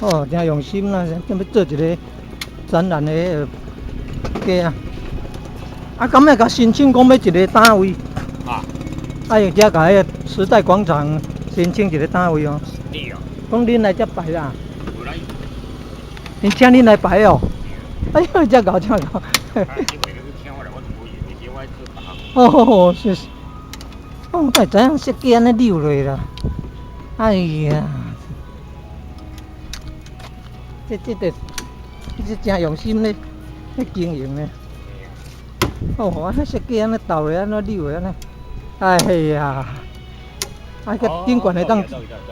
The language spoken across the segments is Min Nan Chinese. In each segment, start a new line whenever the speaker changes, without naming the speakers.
哦，誠用心啦，準欲做一个展覽的彼个街啊。啊，敢會共申請講欲一个單位？
啊。
啊，用遮共彼個時代廣場申請一个單位哦。
對哦。
講恁來遮擺啦。
無來。
𪜶請恁來擺哦。哎喲，遮𠢕遮𠢕。哦，是是。哦，才知影設計按呢扭落啦。哎呀，這這誠用心咧，咧經營咧。哦，按呢設計按呢鬥咧，按怎扭的按呢？哎呀，啊，閣頂懸會當，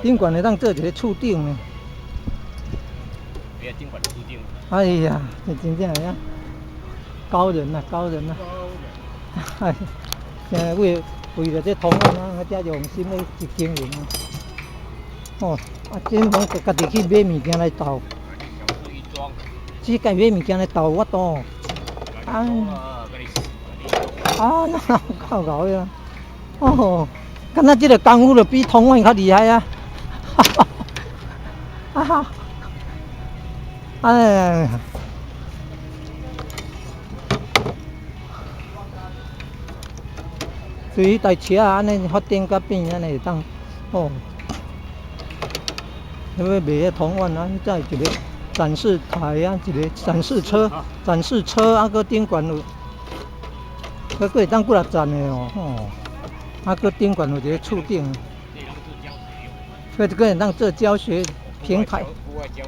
頂懸會當做一个厝頂呢。哎呀，這真正會啊，高人啊，高人啊！哎，為為著這通販啊，遮用心咧去經營啊。哦，啊，這攏家己去買物件來鬥。這家買物件來鬥有法度。啊。啊，那夠𠢕的啊！哦，敢若這个功夫就比通販較厲害啊！哈哈，啊哈，哎呀！對彼台車啊，按呢發展甲變按呢會當，哦，欲賣彼通販啊，再一个展示台啊，一个展示車，展示車啊，閣頂懸有，閣閣會當幾若層的哦，吼，啊，閣頂懸有一个厝頂，閣閣會當做教學平台，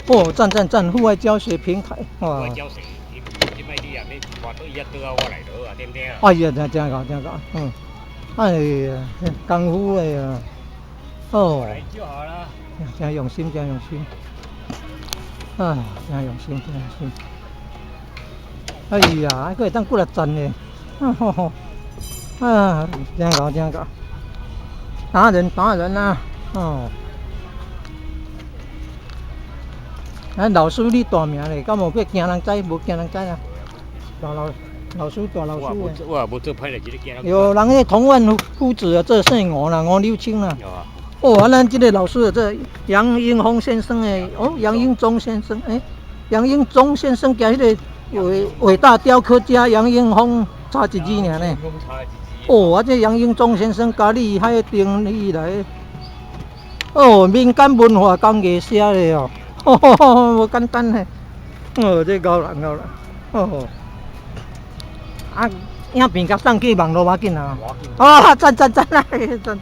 哦，讚讚讚，戶外教學平台，哇！哎呀，誠誠𠢕誠𠢕，嗯。哎呀，功夫的啊，哦，誠用心，誠用心，啊，誠用心，誠用心。哎呀，還閣會當幾若層的，吼吼，啊，誠𠢕誠𠢕，達人達人啊，哦。啊，老師你大名咧，敢無欲驚人知？無驚人知啊？大老。老師大老師的。
我也無做歹代誌，你驚人。
有人彼同萬夫子啊，這姓吳啦，吳柳青啦。哦，啊，咱這个老師這楊英風先生的，哦，楊英宗先生，欸，楊英宗先生佮彼个偉偉大雕刻家楊英風差一字爾呢。哦，啊，這楊英宗先生佮厲害定起來。哦，民間文化工藝社的哦，吼吼吼，無簡單呢。哦，這𠢕人𠢕人，哦。啊，影片共送去網路無要緊啊！啊，讚讚讚啊！讚！